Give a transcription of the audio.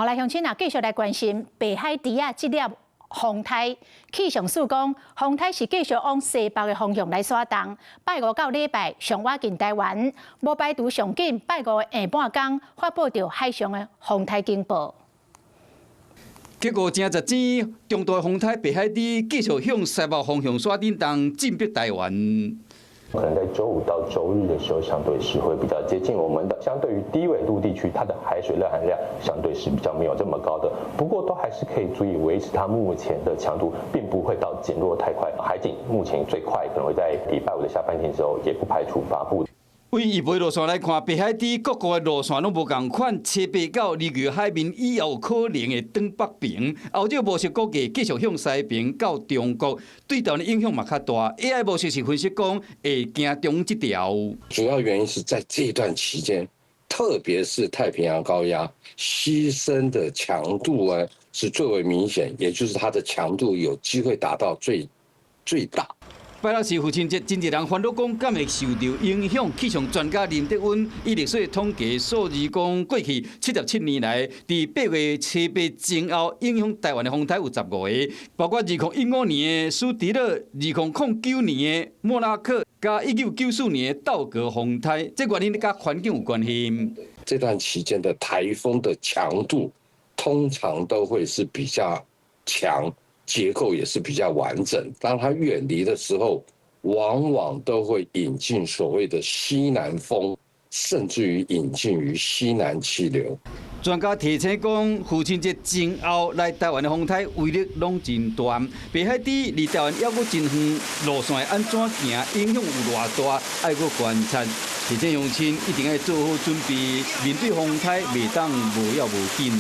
好來，鄉親啊，繼續來關心白海豬仔這粒風颱。氣象署講，風颱是繼續往西北的方向來徙動。拜五到禮拜上倚近台灣，無排除上緊拜五下半工發布著海上的風颱警報。結果誠實錢，中度風颱白海豬繼續向西北方向徙動，進逼台灣。可能在週五到週日的時候，相對是會比較接近我們的。相對於低緯度地區，它的海水熱含量相對是比較沒有這麼高的。不過都還是可以足以維持它目前的強度，並不會到減弱太快。海警目前最快可能會在禮拜五的下半天之後，也不排除發布。對預報路線來看，白海豬各國的路線攏無仝款，初八到離岸海面以後可能會轉北爿。後者模式估計繼續向西爿到中國，對台灣的影響嘛較大。AI 模式是分析講會行中這條。主要原因是在這段期間，特別是太平洋高壓西伸的強度呢是最為明顯，也就是它的強度有機會達到最最大。拜六是父親節，真濟人煩惱講，敢會受著影響？氣象專家林德溫伊歷史統計數字講，過去77年來，佇8月初八前後影響台灣的風颱有15个，包括2015年的蘇迪勒、2009年的莫拉克，佮1994年的道格風颱，這原因佮環境有關係。這段期間的颱風的強度通常都會是比較強。結構也是比較完整。當它遠離的時候，往往都會引進所謂的西南風，甚至於引進於西南氣流。專家提醒講，父親節前後來台灣的風颱威力攏真大。白海豬離台灣猶閣真遠，路線會按怎行，影響有偌大，愛閣觀察。提醒鄉親一定愛做好準備，面對風颱袂當無要無緊。